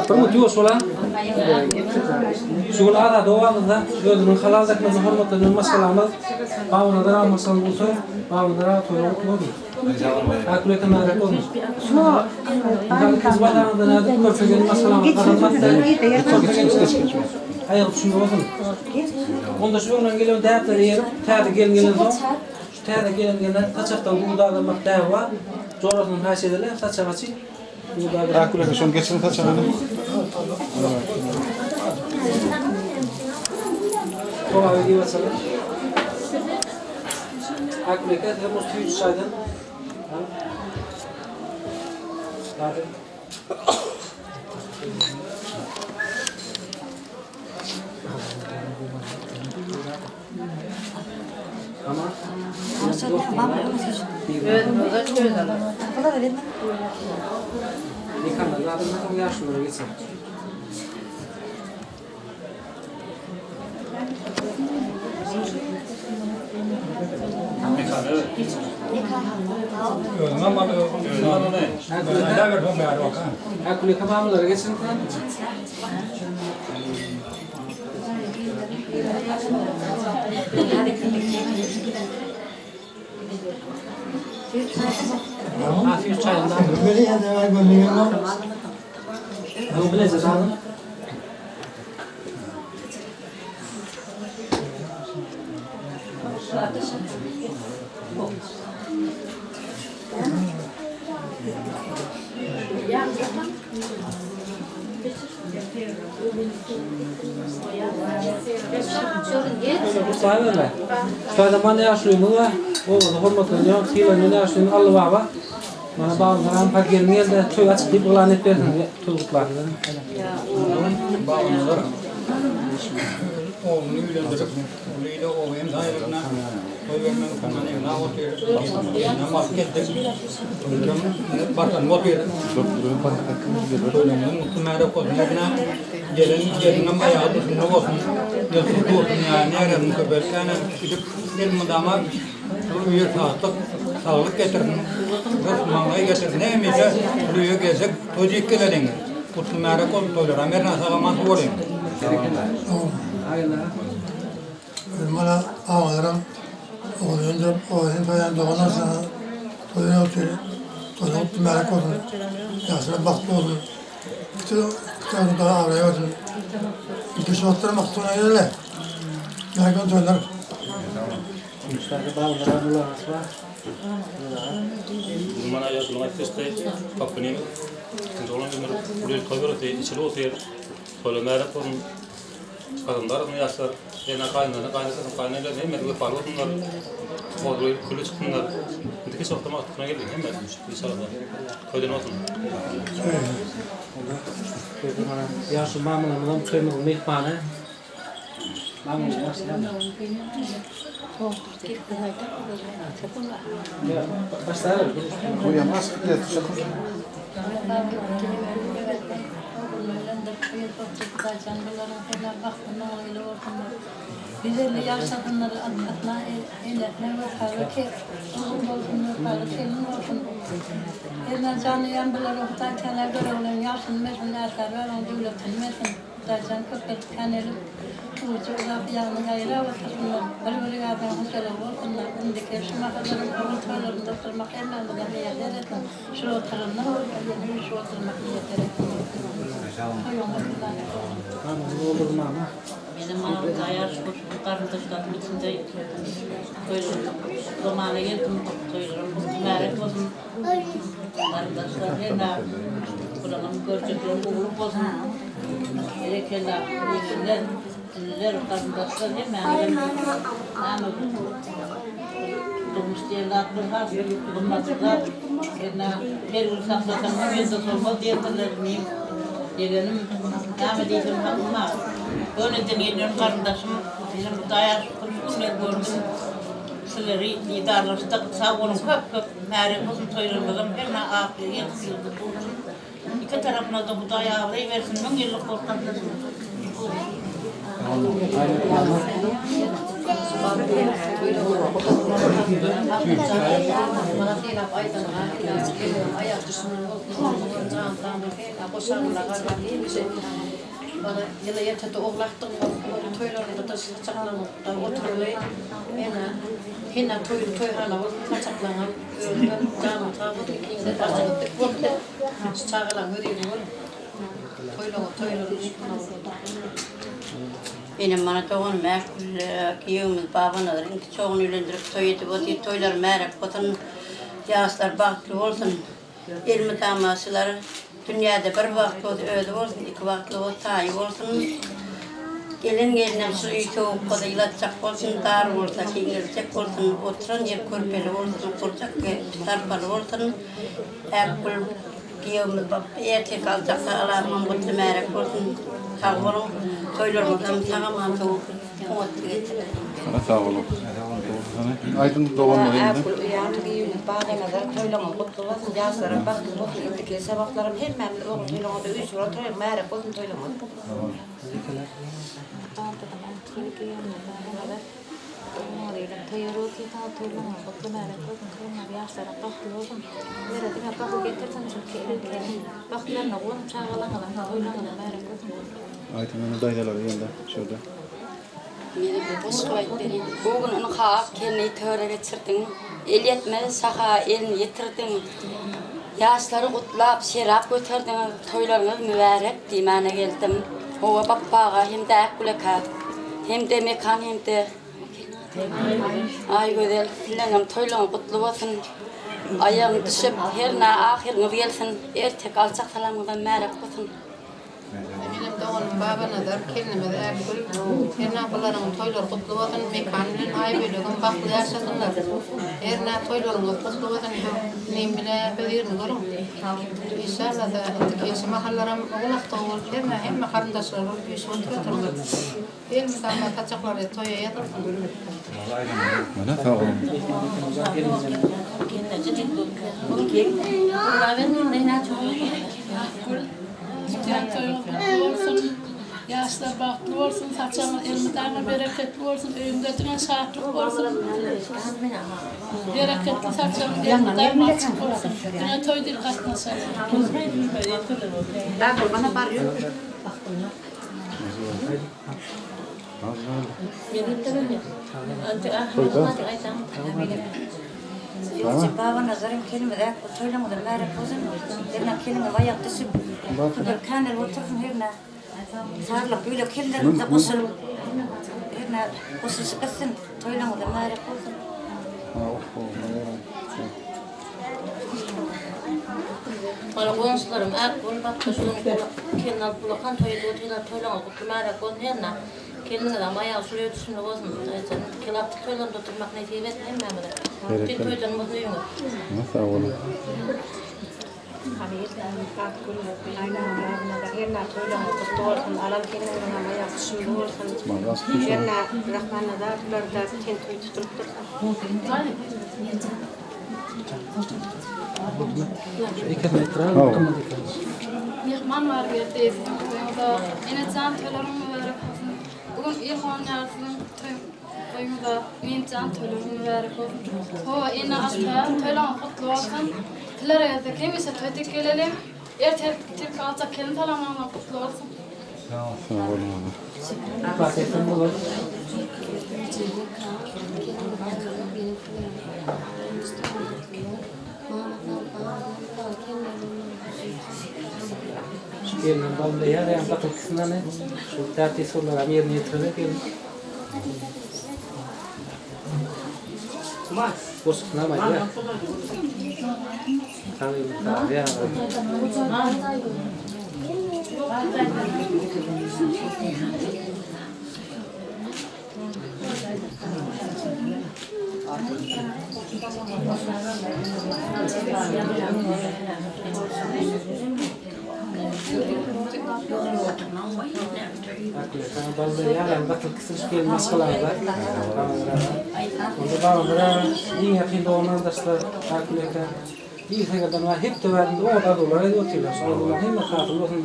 Bir mut ýuwaş bolan. Şu gün Azat obamyzda özüniň halal zähmetini hormatlaýan maşgalamyz Babanazar aga maşgala bolsa, Babanazar aga toýuň gutly bolsun. Akül eken märäk bolsun. Ynha ikinji bazaryňyzda nädip körpe gelin maşgalamyz gadam basdy. Körpe gelin aýagy düşümli bolsun. Onda şu öňden gelen däplere eýerip, täze gelin gelensoň, şu täze gelin gelene saçakdan duz dagdyrmak däbi bar. Jorasyndan haýyş edeli, saçak açyp, duz dagdyryp. Akül eken şony geçiriň saçagyny. Sogaby diýip açaly. Akül eken size bu süýji çaýdan. Şaýda mana ýaşulymyz bar. Obada hormatlanýan, sylanýan ýaşulymyz Alla baba. Mana babamyz hem gelin geldi. Toý açyk diýip yglan edip bersin. Toý gutlasyn. Babamyzlar ogluny öýlendirip, uly-da oba hem saýlaryna toý bermek üçin ýygnap otyr. Gelinem alyp geldik. Toýlaram başlanyp otyr. Toýlarymyzyň gutly märek bolsun ýerine. Gelen gelinem aýagy düşümli bolsun. Ýylsyz dursun ýa näresini köpeltmänem gidip elmydama şu öýe şatlyk, saglyk getirsin. Rysg maňlaý getirsin hemişe uly öýe gelsek toý diýip geleliň. Gutly märek bolsun toýlar. Amerna sag aman boluň. Mana agalaram ogul öndürip, ogul toýan doganlar sana toýun otyr. Toýun gutly märek bolsun. Ýaşlar bagtly bolsun. Bütün kitabı da abraý bolsun. Bütün şu wagtlar maksuduna geleli. Märek bolsun toýlar. Mana ýaşulyň aýtdyşdy, Papynyň ikinji oglan ömür uly toý berdi, içili otyr. Toýlar märek bolsun. Garyndaş bolsun ýaşlar. Ene gaýynene, gaýynatasyna, gaýyneneler hemmesi wepaly bolsunlar. Ogul küle çyksynlar. Indiki çokda magtykna geldi hemmesi inşallah. Toýdan bolsun. Ýaşuly mamamyzam toýumyzyň myhmany. Hudaýjan köpelip känelip, ujy uzap, ýagny ýaýrap otursynlar, bir brigadyň hojalygy bolsunlar, indiki şu mahallaryň ogul toýlarynda oturmak hemmämize miýesser etsin, şul oturanlar bolsa ýene üýşüp oturmak miýesser etsin. Toýuňyz mübärek bolsun. Menem maňa Hudaýa şükür bu garyndaşlarym içinde toýlarym zamana geldim toýlarym mübärek bolsun. Garyndaşlar hernä bulaňam görjekler ugruk bolsun. Berekella ýegenler, iniler, garyndaşlar hemmäňizem näme bu durmuş diýen zat bir has gymmatly zat. Hernä her gün saklasaň müň ýylda solmaz diýendirler meniň ýegenim näme diýsem hakym bar. Gönüden gelýän garyndaşym menem Hudaýa şükür şu günleri gördüm. Sizleri didarlaşdyk sag boluň köp köp märek bolsun toýlarymyzam hemme ak ýyldyz ýyldyz bolsun iki tarapyna-da Hudaý abraý bersin müň ýyllyk bolup gatnaşyň. Bana ýyly ýetedi ogul akdygyň bolsun onuň toýlarynda-da saçaklanykda oturly ene hene toýly toýhana bolsun saçaklaňam özüňem janyň sag bolsun ikiňize başyňyz dik bolsun şu çagalaň hözirini görüň toýlaňyz toýlar üstüne bolsun. Menem mana doganym Äkgül giýewimiz Babanazar iňki çoguny öýlendirip toý edip otyr toýlary märek bolsun ýaşlar bagtly bolsun. Elmydama şular dünýäde bir wagt bolsa özi bolsun, iki wagtly bolsa taýy bolsun. Gelen gelinem şu öý sowuk bolsa ýylatjak bolsun, dar bolsa giňeljek bolsun, oturan ýeri körpeli bolsun, gurjak sarpaly bolsun. Äpgül giýewimiz bapba ertirki aljak salamam gutly märek bolsun. Sag boluň, toýlaryňyzam sag-aman sowuk oňatly geçiriň. Sag boluň. Aýdyň doganlar indi. Äpgül uýam giýewimiz Babanazar toýlaryňyz gutly bolsun ýaşlaram bagtly bolsun indiki sabaklarym hemmämiz ogul toýlaryňyzda üýşüp oturaýyk märek bolsun toýlaryňyz. Daldadam Äpgül giýewimiz Babanazar ogluňyz bilen toýa ruhy toýlaryňyz gutly märek bolsun toýlaryňyz ýaşlaram bagtly bolsun sizlere diňe bagt getirsin şu gelin bagtlaryna guwanyp çagalaryňyzyň toýlaryňyz märek bolsun. Aýdyň indi daýzalar ýende şurada. Meni bir goşgy aýdyp bereýin. Bu gün ynha ak gelni töre geçirdiň, Elýetmez şaha elini ýetirdiň. Ýaşlary gutlap, şerap göterdiňiz, Toýlaryňyz mübärek diýmäne geldim. Howa Bapba aga hem-de Akgül aka, hem-de Mekan hem-de Aýgözel, sizleňem toýlaryňyz gutly bolsun. Aýagyň düşüp, hernä ahyryňyz gelsin. Erteki aljak salamyňyzam märek bolsun. Menem doganym Babanazar, gelnimiz Äbigül. Hernä bularyň toýlary gutly bolsun, Mekan bilen Aýbölegem bagtly ýaşasynlar. Hernä toýlaryňyz gutly bolsun, inim bile hözirini görüň. Inşallada indiki ýyl şu mahallaram ogul agtygy bolup hernä hemme garyndaşlar bolup üýşüp oturatyrlar. Elmydama saçaklary toýa ýazylsyn. Mana sag boluň. Gül. Ýaşlar bagtly bolsun, saçagyňyz elmydama bereketli bolsun, öýüňde diňe şatlyk bolsun. Bereketli saçagyň elmydama açyk bolsun. Diňe toý diýip gatnaşaly. Babanazarym kelimiz äp bu toýlaňyza märek bolsun. Hernä keliňiz aýak düşüp, bir kämil otursyn hernä. Saglyk böle kellerimize goşulyp, hernä goşulyşyp gitsin. Toýlaňyza märek bolsun. Bana goňşularym ak bol bakda şunuň kelin alyp bulakan toý edip otyrlar toýlaňyz gutly märek bolsun hernä. Gelniňizem aýagy şuraya düşümli bolsun. Daýyjan kelapdyk toýlarynda oturmak nesip etsin hemmämize. Bütin toýdan bolsun öýüňiz. Sag boluň. Hernä toýlaryňyz gutly bolsun, alan gelniňiziňem aýagy düşümli bolsun. Hernä Rahmannazarowlarda bütin toý tutulyp dursun. Myhman bar geldi siziň toýuňyza Enejan toýlaryň mübärek bolsun Bu gün il honýar siziň toýuňyza Minjan toýlaryň mübärek bolsun Hawa ene ata toýlaryň gutly bolsun Sizlere gelsek hemişe toý dik geleliň Ertir tilki aljak gelin salamlaryňyz gutly bolsun. Sag boluň. Şu gelniň bally ýa gapyl şu däp-dessurlaram ýerine ýetirerek gelin. Goşgusyny hem aýdýar. Iň ýakyn dogan-garyndaşlar, Akgül eke. Bir segerden bar hepde bärinde oňat arzuwlar edip otyrlar. Şu arzuwlaryň hemmesi hasyl bolsun.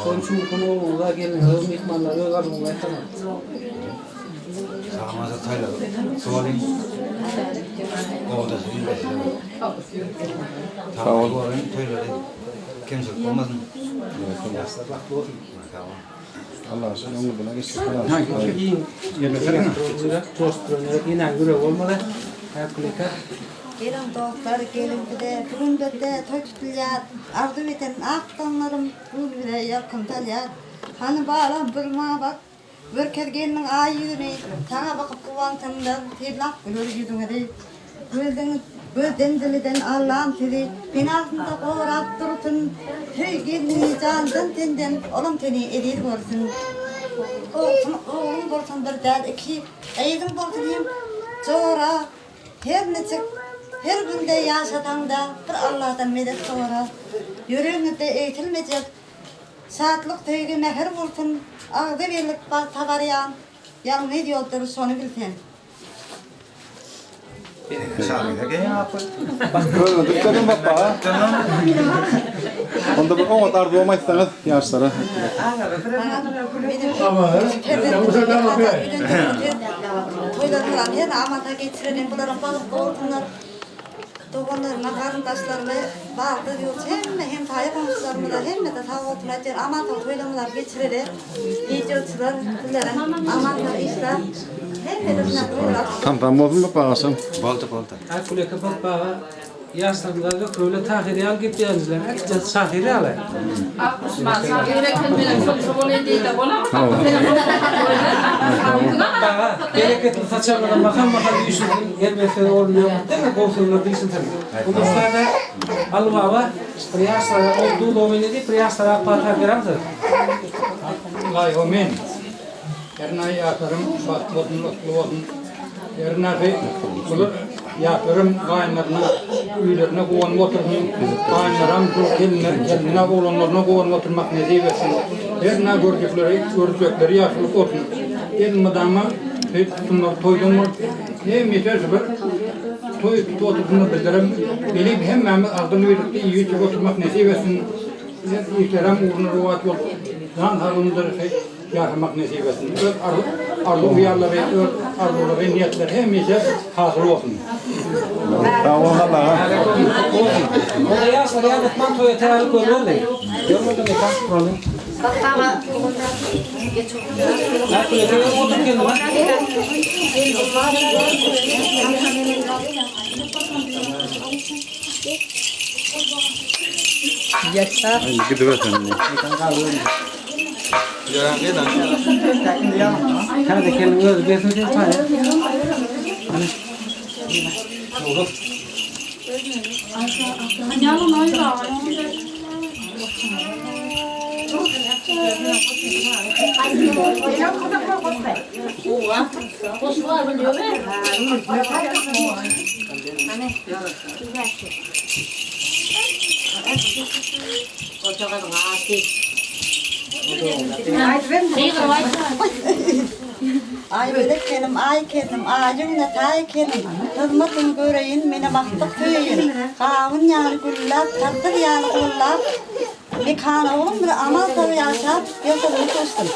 Şonuň üçin bu gün ogluňyza, gelniňize, myhmanlara öz arzuwyňyzy aýtsaňyz. Salamata taýlar. Suwalyň. Owdasy ildeşler. Sag bol. Toýlary kemçilik bolmasyn. Ýaşlar bagtly bolsun. Sag bol. Allah şükür öňümizden geçdik. Ýene ýüregi bolmaly. Häkül eke. Geliň dostlar, geliň bize, bu gün bizde toý tutulýar. Arzuw eden ak daňlarym bu gün bize ýalkym salýar. Hany balam, bir maňa bak, görkez gelniň aý ýüzüni, Saňa bakyp guwansamlar, sylap güler ýüzüňizi. Gözüň, gözden diliden Allam sizi penasynda gorap dursun. Söý gelniňi jandan tenden, olam seni eziz görsün. Ogluň, ogluň bolsun bir däl iki, gyzyň bolsun hem jora. Her niçik, her günde ýaşasaň-da, bir Allahdan medet sora. Ýüregiňizde egsilmejek şatlyk, söýgi, mähir bolsun. Agzybirlik bagta barýan ýalňyz ýoldur, şony bil sen. Onda bir oňat arzuwam aýtsaňyz ýaşlara. Toýlarymyzam her amata geçirelim, bularam bagtly bolsunlar. Doganlaryma, garyndaşlaryma, bagda ýurt hemme hemsaýa goňşularymyza hemmede sag bolsun aýtýan. Aman sag toýlarymyzam geçireli. Wideoçylar sizlerem aman sag işläp hemmede şuňa toýlar. Tam-tam bolsun bak agşam. Boldy boldy. Akgüleke bak baga Ýaşlarymyza öküreli Tahyr ýaly gepleýänjiler äkitjek şahyr ýaly. Baga, bereketli saçagyňyza mahal-mahal üýşülsin, erbet söz orun ýok, diňe gowy sözler diýşilsin. Bu nusgada Aly baba bir ýaşlara ol duz-owyny diýip bir ýaşlara pata beremsiz. Ylaýy men. Her naý ýaşlarym bagtly bolsun, mutly bolsun. Her nahy bular ýaşlarym gaýynlaryna, öýlerine guwanyp otursyn. Gaýynlaram şu gelinler, geline oglanlaryna guwanyp oturmak nesip etsin. Her na görjekleri, görjekleri ýagşylyk bolsun. Elmydama söýüp tutunlar toýdan bolup, hemişe şu bir toý tutup otursynlar bizlerem gelip hemmämiz agzybir birlikde iýip-içip oturmak nesip etsin. Her işlerem ugruna rowaç bolup, jan saglygymyzda. ýaşamak nesip etsin. Öz arzuw-hyýallary, öz arzuwlary, niýetleri hemişe hasyl bolsun. Sag boluň Allaha. Onda ýaşlar ýaňytman toýa taýýarlyk görmeli. Görmeden mekan guralyň. Oturyp geldim. Gidibersin. Hadi kendin özü bersin sen çaýa. Hany. Aýbölek kelim, aý kelim, aýy güne taý kelim, Hyzmatyňy göreýin, menem akdyk söýeýin. Gawun ýaly gülläp, tarpyz ýaly gullap, Mekan oglum bilen aman sag ýaşap, ýyldyzyny goşdum.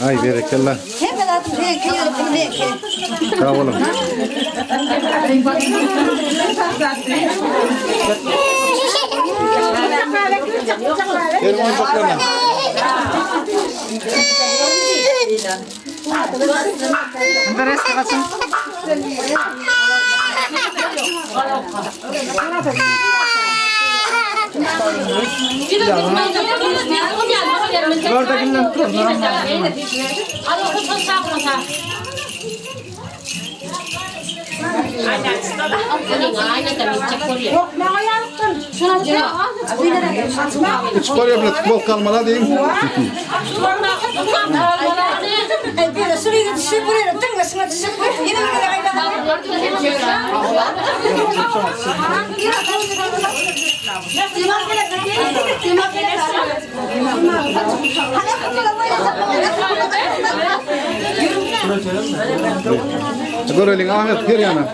Aý berekella. Hemme zadym seňki ýöne pul meňki. Sag boluň. Beriň oýunjaklaryny. Içip barýar bilen futbolka almaly diýiň. Göreliň Ahmet gel ýana.